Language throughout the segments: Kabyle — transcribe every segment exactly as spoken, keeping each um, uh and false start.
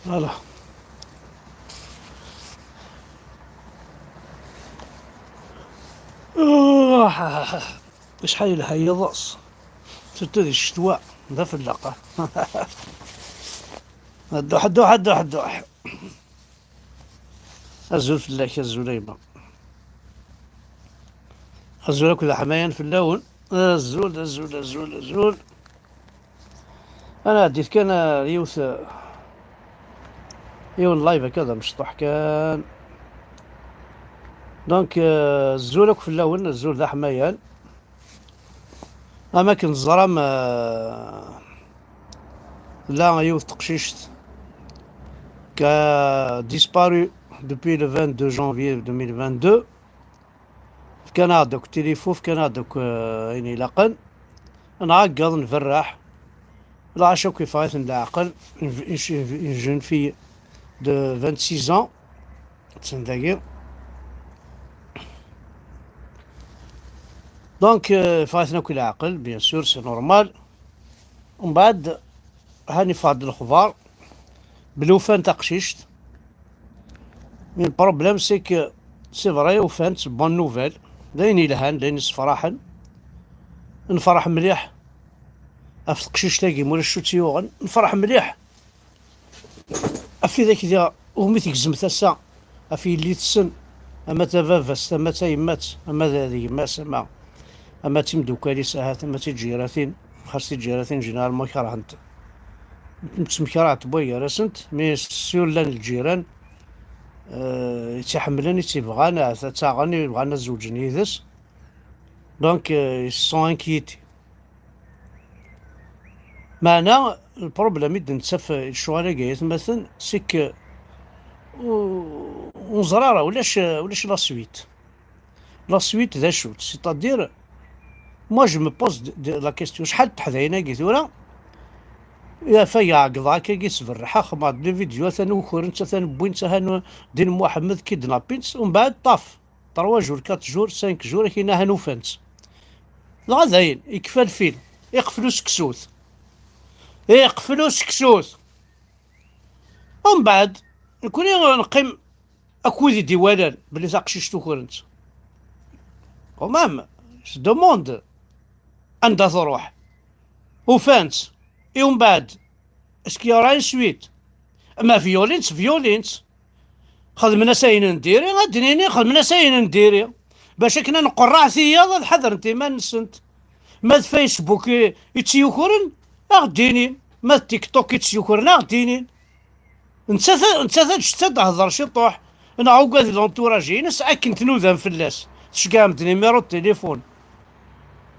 Voilà. Ah, acḥal yelha yiḍes. Surtout di ccetwa, d afelleq. Dduḥ, dduḥ, dduḥ, dduḥ. Azul fell-ak, azul a yemma. Azul akked aḥmayan fell-awen. Azul, azul, azul, azul. Ad nɛeddi kan ar yiwet, yiwen live akka d amecṭuḥ kan. Donc, euh, azul akk fell-awen, azul d aḥmayan. Am akken teẓram, euh, tella yiwet teqcict qui a disparu depuis le vingt-deux janvier deux mille vingt-deux. Fkan-aɣ-d akk tilifu, fkan-aɣ-d akk, euh, ayen ilaqen. Nɛeggeḍ, nberreḥ. Lɣaci akk yeffeɣ-iten leɛqel. Une, une, une jeune fille de vingt-six ans. Attan dagi. Donc, euh, yeffeɣ-iten akk leɛqel, bien sûr, c'est normal. Umbeɛd, hani ffeɣ-d lexbar belli ufan taqcict. Mais le problème, c'est que, c'est vrai, ufan-tt, bonne nouvelle. D ayen yelhan, d ayen yessefraḥen. Nefreḥ mliḥ ɣef teqcict-agi, ma ulac acu tt-yuɣen. Nefreḥ mliḥ ɣef widak diɣ umi tegzem tasa, ɣef yelli-tsen, ama d tababat, ama d tayemmat, ama d, d yemma-s, ama, ama d timeddukal-is ahat, ama d tiǧiratin, xas tiǧiratin généralement kerhent. Nettemkerheḍ wway gar-asent, mais sûr llan lǧiran, euh, i tt-iḥemmlen, i tt-ibɣan, ahat ad tt-aɣen, i bɣan ad zewǧen yid-s. Donc, euh, ils se sont inquiétés. Meɛna, le problème i d-nettaf lecɣal-agi, ay atmaten, c'est que ur, ur neẓri ara, ulac, ulac la suite. La suite, d acu-tt? C'est-à-dire, moi, je me pose de, de la question, acḥal n teḥdayin-agi tura, ɣef ay ɛeggḍeɣ akkagi, sberreḥeɣ, xedmeɣ-d les vidéos, atan ukren-tt, atan wwin-tt, atan Din Muḥemmed kidnapin-tt, umbeɛd ṭaf. Trois jours, quatre jours, cinq jours, akin ahan ufan-tt. Dɣa dayen, ikfa lfil, iqfel useksut. Iqfel useksut. Umbeɛd, nekni neqqim akk wid i d-iwalan belli taqcict ukren-tt. Quand même, je demande anda truḥ. Ufan-tt. I umbeɛd, est-ce qu'il y aura une suite? Ma violin-tt, violin-tt. Xedmen-as ayen n diri, ad d-nini xedmen-as ayen n diri. Bac akken ad nqerreɛ tiyaḍ, ad ḥadrent iman-nsent. Ma d Facebook i, i tt-yukren, ad ɣ-d-inin. Ma d TikTok i tt-yukren, ad ɣ-d-inin. Nettat, nettat ad tectad ad hder ciṭuḥ, neɣ ugad l'entourage-ines, akken tnudam fell-as. Tceggɛem-d numéro de téléphone.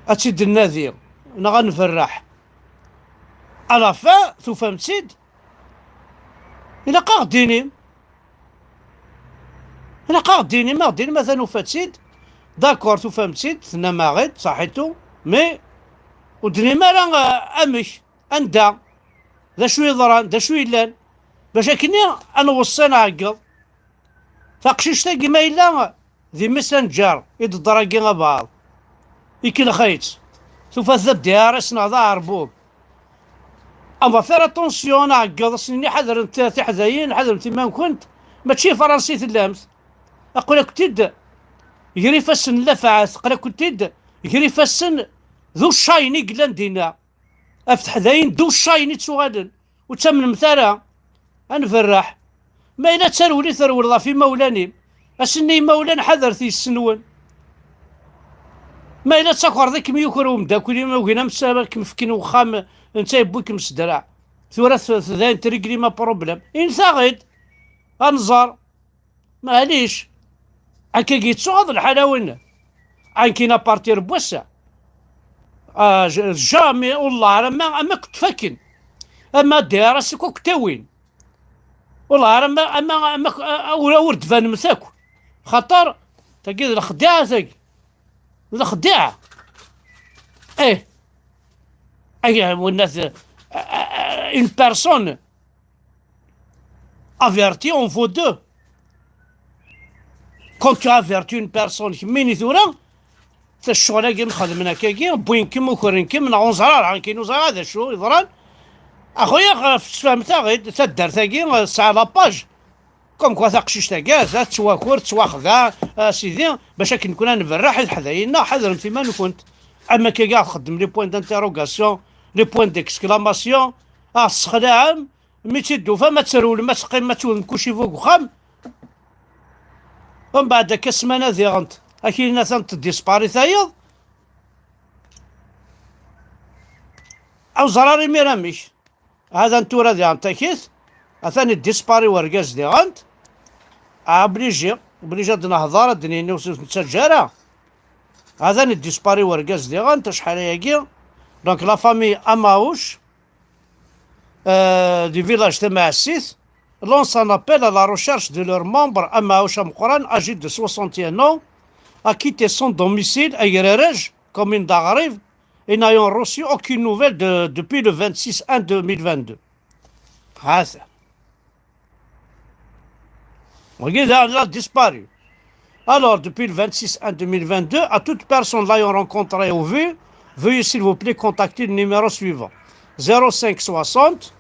Ad tt-id-nnadi, neɣ ad nberreḥ. À la fin, tufam-tt-id. Ilaq ad ɣ-d-tinim. Ilaq ad ɣ-d-tinim, ad ɣ-d-tinim, atan ufa-tt-id. D'accord, tufam-tt-id, tennam-aɣ-id, ṣaḥitu. Mais, ur d-tinim ara, euh, amek, anda, d acu yeḍran, d acu yellan. Bac akken ad nweṣṣi nɛeggeḍ. Taqcict-agi ma yella di Messenger i d-ddar-agi abeɛḍ, ikellex-itt, tufa-t d D R S neɣ d aɛerbub. On va faire attention, nɛeggeḍ, asen-nni ḥadremt tiḥdayin, ḥadremt iman-nkent, mačči i Fransa i tellamt. Aql-akent-id gar ifassen n lafaɛt, aql-akent-id gar ifassen d uccayen i yellan dinna. Ɣef teḥdayin d uccayen i ttuɣalen. Ur ttamnemt ara. Ad nberreḥ. Ma yella d tarewla i trewleḍ ɣef imawlan-im, asen-nni i imawlan ḥadret yes-nwen. Ma yella d takerḍa i kem-yuker umeddakel-im, ugin am ssaba kem-fken wexxam, netta yewwi-kem s ddreɛ. Tura t-, t-, dayen triglim aproblem. Init-aɣ-id. Ad nẓer. Maɛlic. Akkagi yettuɣaḍ lḥal a winna. Ankin à partir n wass-a. Ah, j-, jamais, wallah, ara ma, ama k-ttfakken. Ama D R S akk k-ttawin. Wallah, ara ma, ama, ama k-, a, a, ur, ur d-tbanemt akk. Xaṭer, tagi d lexdiɛa, tagi. D lexdiɛa. Eh. Ay, winna t-, a, a, a, une personne averti en vaut deux. Quand tu avertis une personne, kemmini tura, ccɣel-agi mxedmen akkagi, wwin-kem, ukren-kem, neɣ ur neẓri ara, nekkin ur ẓriɣ ara d acu yeḍran. Axuya, ɣef tesfehmet-aɣ-id, taddart-agi, eh, tesɛa la page. Comme quoi taqcict-agi, ah, tettwaker, tettwaxdeɛ, ah, sidi, bac akken nekni ad nberreḥ i teḥdayin-nneɣ, ḥadremt iman-nkent. Am akkagi ad txeddem les points d'interrogation, les points d'exclamation, ah, tessexlaɛem, mi tt-id-tufam ad trewlem, ad teqqimem, ad tewwdem kuci bu uxxam. Umbeɛd akka ssmana diɣen, akilin atan teddispari tayeḍ. Ur ẓer ara imir amek. Hada n tura diɣen takit, atan iddispari urgaz diɣen. Ah, obligé, obligé ad nehḍer, ad d-nini ur nettaǧǧa ara. Hada n iddispari urgaz diɣen, acḥal ayagi. Donc la famille Amaouche, euh, du village Tamaɛsit, lance un appel à la recherche de leur membre Amaouche Ameqran, âgé de soixante et un ans, a quitté son domicile à Agraraj, commune d'Aɣrib, et n'ayant reçu aucune nouvelle de, depuis le vingt-six un deux mille vingt-deux. Hâta. Wagi d la disparu. Alors, depuis le vingt-six un deux mille vingt-deux, à toute personne l'ayant rencontré ou vu, veuillez s'il vous plaît contacter le numéro suivant. Zéro cinq soixante,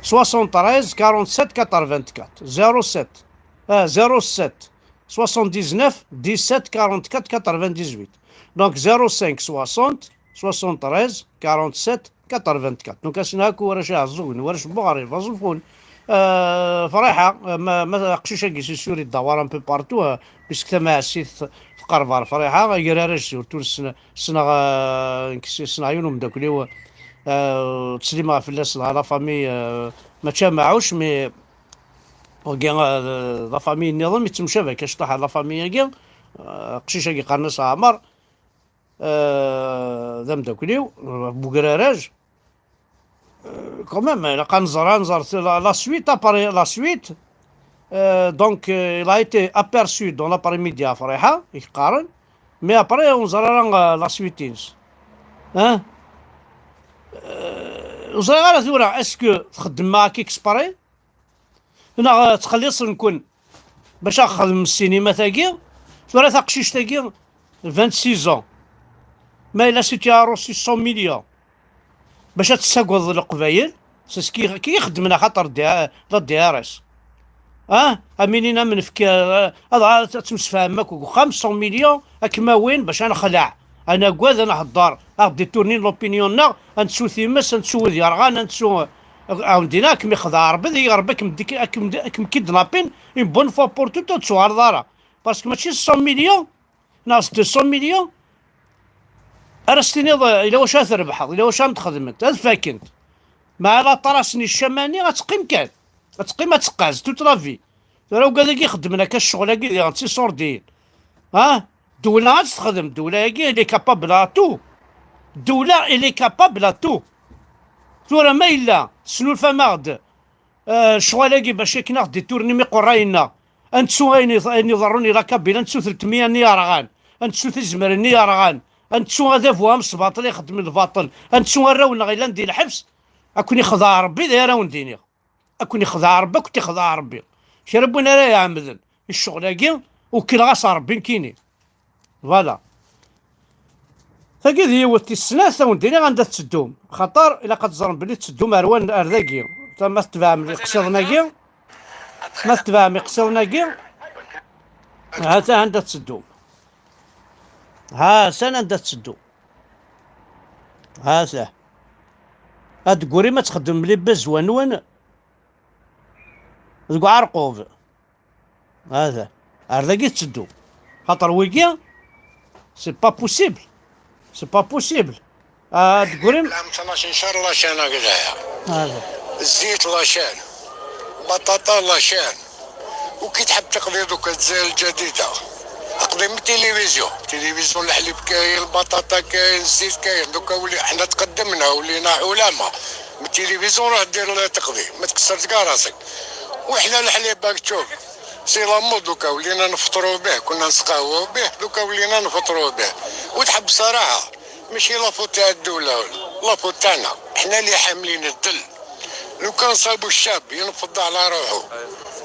soixante-treize, quarante-sept, quatre-vingt-quatre. Zéro sept, euh, zéro sept, soixante-dix-neuf, dix-sept, quarante-quatre, quatre-vingt-dix-huit. Donc, zéro cinq soixante, soixante-treize, quarante-sept, quatre-vingt-quatre. Donc, ass-n akk warrac Iɛeẓẓugen, warrac n Buɣrib, Aẓeffun, euh, Friḥa, euh, ma, ma aqcic-agi, c'est sûr, idawar un peu partout, euh, puisque Tamaɛsit tqerreb ɣer Friḥa, Agraraj, surtout, ssneɣ, ssneɣ, euh, ssneɣ yiwen umeddakel-iw, euh, ttsellimeɣ fell-as, dɣa la famille, euh, mačči Amaɛuc, mais, wagi, euh, la famille nniḍen, mi ttemcabak acṭaḥ ar la famille-agi, euh, aqcic-agi qqaren-as Ɛmer, euh, d ameddakel-iw, euh, n Ugraraj. Euh, quand même, ilaq ad nẓer, ad nẓer la, la suite, après la suite. Euh, donc, euh, il a été aperçu dans l'après-midi à Friḥa, i yeqqaren. Mais après, ur nẓer ara, euh, la suite-ines. Hein? Euh, ur ẓriɣ ara tura, est-ce que txeddmem akka exprès? Neɣ ttxelliṣen-ken bac ad xedmen ssinima-tagi? Tura taqcict-agi, vingt-six ans. Ma yella si tu as reçu cent millions bac ad tessagdeḍ Leqbayel, c'est ce qui, qui ixeddmen axaṭer D-, la D R S. Ah, aminin am nefk, ah, ad, ad temsefhamem akk deg uxxam, cent millions, ad kem-awin bac ad nexleɛ, ad nagad, ad nhedder, ad ɣ-d-iturnin l'opinion-nneɣ, ad nettu times, ad nettu wid yerɣan, ad nettu, ah, undin, ad kem-ixdeɛ Rebbi, ad Rebbi ad kem-, ad kem-, ad kem-kidnapin, une bonne fois pour toutes, ur d-tuɣaleḍ ara. Parce que mačči cent millions, neɣ s deux cents millions, ara s-tiniḍ, eh, ila wacu ara trebḥeḍ, ila wacu ara m-d-xedment, ad fakent. Meɛna aṭas n ccama-nni ad teqqim kan. Ad teqqim, ad teqqaz, toute la vie. Tura ugad-agi xeddmen akka ccɣel-agi diɣen d tiṣurdiyin. Ha? Ddewla ad tt-texdem, ddewla-agi, elle est capable à tout. Ddewla, elle est capable à tout. Tura ma yella, tesnulfam-aɣ-d, eh, ccɣel-agi bac akken ad ɣ-d-iturnim iqerray-nneɣ. Ad nettu ayen iḍ-, ayen iḍerrun i la Kabyle, ad nettu telt meyya-nni yerɣan, ad nettu tizemmrin-nni yerɣan, ad nettu adabu amesbaṭel ixeddmen lbaṭel, ad nettu arraw-nneɣ yellan di lḥebs, ad ken-ixdeɛ Rebbi, d aya ara wen-d-iniɣ. Ad ken-ixdeɛ Rebbi, ad kent-ixdeɛ Rebbi. Kra n win ara iɛemmden i ccɣel-agi, ukleɣ-as Rebbi nekkini. Voilà. Tagi d yiwet tis snat, ad wen-d-iniɣ anda tetteddum. Xaṭer ilaq ad teẓrem belli tetteddum ar wan-, ar dagi. Ta ma tetbeɛem iqsiḍen-agi, ma tetbeɛem iqsiḍen-agi, ha-t-a anda tetteddum. Ha-t-an anda tetteddum. Ha-t-a. Ad d-teggrim ad txeddmem les besoins-nwen deg uɛerqub. Hada. Ar dagi tetteddu. Xaṭer wigi, c'est pas possible. C'est pas possible. Ah, ad d-teggrim. العام اثناش إن شاء الله شان هكذايا. Hada. الزيت لا شان. بطاطا لا شان. وكي تحب تقضي دوكا الجزائر الجديدة، تقضي من التلفزيون. التلفزيون الحليب كاين، البطاطا كاين، الزيت كاين. دوكا ولي حنا تقدمنا، ولينا علماء. من التلفزيون راه دير تقضي، ما تكسرش كاع راسك. وحنا الحليب باك تشوف، c'est la mode دوكا ولينا نفطروا به، كنا نسقهووا به، دوكا ولينا نفطروا به. وتحب صراحة، ماشي la faute تاع الدولة، la faute تاعنا، حنا اللي حاملين الذل. لو كان صابوا الشاب ينفض على روحه،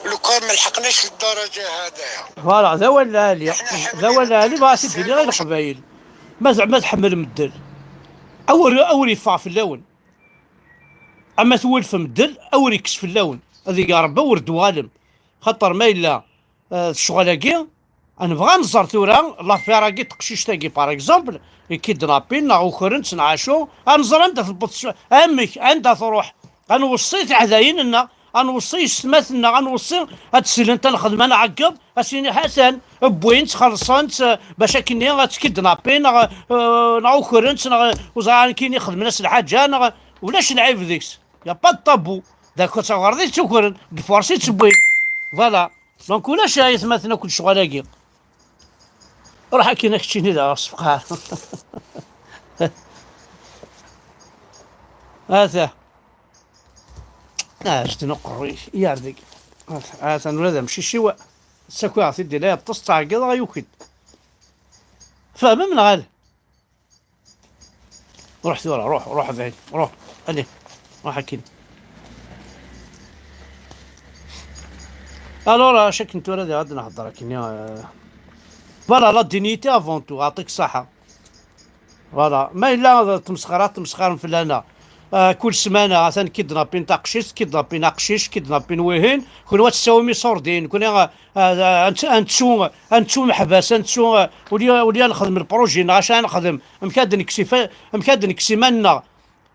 لو كان ما لحقناش للدرجة هذايا. Voilà، ذا هو العالي، ذا هو العالي، ما سيدي غير القبايل. ما زعما تحمل مدل. أول، أول يدفع في اللون. Ama twulfem ddel, awer ikkes fell-awen. Ad ig Ṛebbi awer d-tuɣalem. Xaṭer ma yella, eh, d ccɣel-agi, nebɣa ad nẓer tura l'affaire-agi n teqcict-agi, par exemple, ikidnapin neɣ ukren-tt neɣ acu, ad nẓer anda tewweḍ tc-, amek, anda truḥ. Ad nweṣṣi tiɛdayin-nneɣ, ad nweṣṣi yessetma-nneɣ, ad nweṣṣi ad d-silent ad nexdem, ad nɛeggeḍ, ad s-nini ḥatan, wwin-tt, xellṣen-tt, eh, bac akkenni ad tt-kidnapin, neɣ, eh, neɣ ukren-tt, neɣ ur ẓriɣ ara nekkini xedmen-as lḥaǧa, neɣ ulac lɛib deg-s. Y a pas de tabou. D'accord, d taɣerḍit ttukren, d force i tt-wwin. Voilà. Donc ulac ay atmaten akk lecɣal-agi. Ruḥ akkin a keččini daɣ sefqar. Ata. Ah, jden uqerruy-ik, yar deg. Atan ula d amcic-iw. Ssakiɣ-t-id, ila yeṭṭes, ttɛeggiḍeɣ, yuki-d. Tfehmem neɣ ala? Ruḥ tura, ruḥ, ruḥ bɛid, ruḥ. Allez, ruḥ akkin. Alors, acu akken tura diɣ ad nehder akkenni, euh, voilà, la dignité avant tout, aɛṭik ṣṣaḥa. Voilà, ma yella d tmesxara, tmesxarem fell-aneɣ. Ah, kul ssmana, atan kidnapin taqcict, kidnapin aqcic, kidnapin wihin. Kunwi ad tessawim iṣurdiyen, kunwi, ah, ah, ad nett-, ad nettu, ad nettu meḥbas, ad nettu, ah, uli, uli ad nexdem lpruji-nneɣ, acu ad nexdem? Amek ad nekkes ifa-, amek ad nekkes iman-nneɣ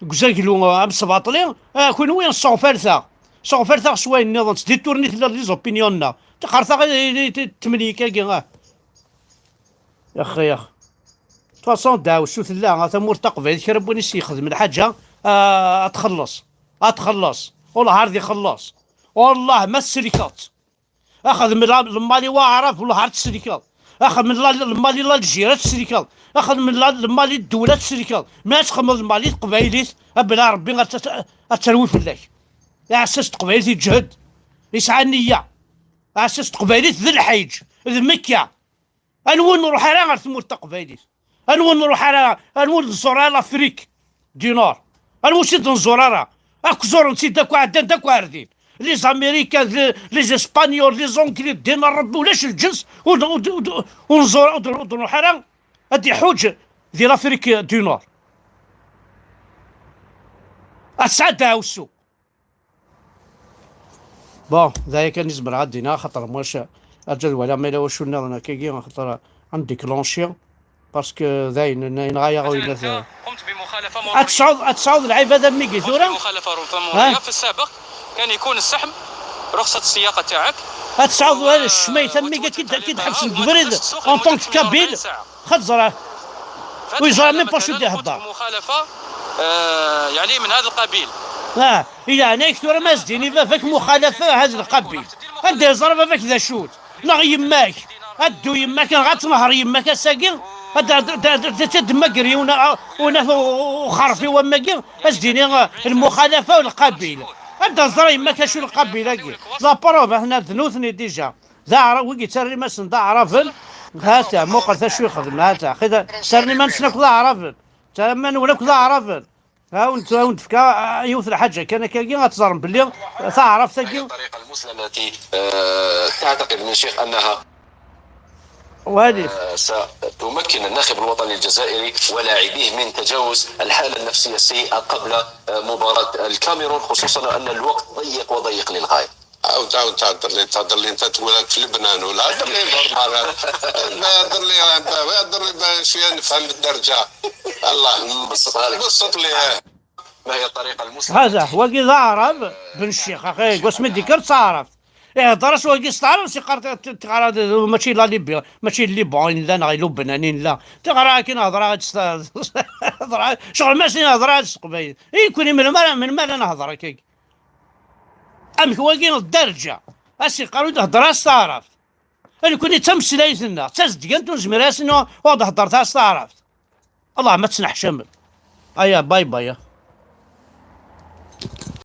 deg uzaglu, ah, amesbaṭli? Ah, kunwi sseɣfalteɣ, sseɣfalteɣ s wayen nniḍen, ttditurnit la les opinions-nneɣ. Tixxerteɣ i, i, i, tmenyik-agi, ah. Yaxi, yax. De toute façon, ddeɛwessu tella, a tamurt taqbaylit, kra n win i s-yexdem lḥaǧa, ah, ad txelleṣ. Ad txelleṣ. Wellah ar d ixelleṣ. Wellah ma tsellkeḍ-tt. Axdem la-, lmal i waɛrab, wellah ar tsellkeḍ. Axdem la-, lmal i Lalǧir, ad tsellkeḍ. Axdem la-, lmal i ddewla, ad tsellkeḍ. Mi ad txedmeḍ lmal i teqbaylit, a bla Rebbi ad tt-, ad terwi fell-ak. Aɛessas n teqbaylit iǧhed. Yesɛa nniya. Aɛessas n teqbaylit d lḥiǧ, d Mekka. Anwa ur nruḥ ara ɣer tmurt taqbaylit? Anwa ur nruḥ ara, anwa ur nẓur ara l'Afrique du Nord? Anwa ur tt-id-nẓur ara? Akk ẓuren-tt-id akk, ɛeddan-d akk ar din. Les Américains, les, les Espagnols, les Anglais, ddin n Rebbi, ulac lǧens ur, ur, ur, ur nẓur, ur, ur nruḥ ara ad iḥuǧ di l'Afrique du Nord. Ass-a d aɛusu. Bon, d aya kan i zemreɣ ad d-iniɣ, axaṭer mwac, arǧu ad waliɣ ma yella wacu nniḍen akkagi, axaṭer ad n-déclencher, parce que d ayen, yenɣa-yaɣ uyennat. Ad tesɛuḍ, ad tesɛuḍ lɛibad am wigi tura? Ha? في السابق كان يكون السحب رخصة السياقة تاعك. Ad tesɛuḍ ccmayt am wigi ki d-, ki d-ḥebsen deg ubrid en tant que kabyle. Xad ẓra. Ur yeẓra même pas acu d-ihedder. مخالفة، آه، يعني من هذا القبيل. Ah, yeɛni-k tura ma as-d-yini baba-k muxalafa hada lqabil. Anda yeẓra baba-k d acu-t? Neɣ yemma-k? Ad ddu yemma-k, neɣ ad tenher yemma-k ass-agi? Ad, ad, ad, ad, ad, ad temmager yiwen, ah, unat u-, u-, uxerfi wamma-agi, ad as-d-yini, ah, lmuxalafa u lqabil. Anda teẓra yemma-k acu lqabil-agi? La preuve, aten-a d nutni déjà. D aɛra-, wigi ttarran iman-nsen d aɛraben. Ha-t-a, muqel-t acu yexdem, ha-t-a. Xi da, ttarran iman-nsen akk d aɛraben. Ttarran iman-nwen akk d aɛraben. Ha, wen-, ha wen-d-fkeɣ, ah, yiwet n lḥaǧa kan akkagi, ad teẓrem belli taɛrabt-agi. الطريقة المثلى التي، آه، تعتقد من شيخ أنها، wali. آه، ستمكن الناخب الوطني الجزائري ولاعبيه من تجاوز الحالة النفسية السيئة قبل، آه، مباراة الكاميرون، خصوصًا أن الوقت ضيق وضيق للغاية. عاود، عاود تهدر لي، تهدر لي، انت تقول لك في لبنان ولا هدر لي نورمال. لا، هدر لي انت، هدر لي بقى شويه نفهم الدرجه. الله. نبسطها لك. بسط لي، آه. ما هي الطريقه المثلى؟ هذا هو كي ضارب بن الشيخ، اخي، قوس مدي كرت صارف. ايه، درس وقي استعرف سي قرت تقرا ماشي لا ليبيا، ماشي ليبون لا، نغي لبنانين لا. تقرا كي نهضر هاد است-، هضر، شغل ماشي نهضر هاد السقبايل. اي كوني من مالا، من مالا نهضر هكاك. Amek wagi d dderǧa? As-iqqar ur d-hedder ara s taɛrabt. Nekkni d tameslayt-nneɣ, d tazedgant, ur nezmir ara s-, ur d-heddret ara s taɛrabt. Allah ma tettneḥcamem. Aya, bye bye.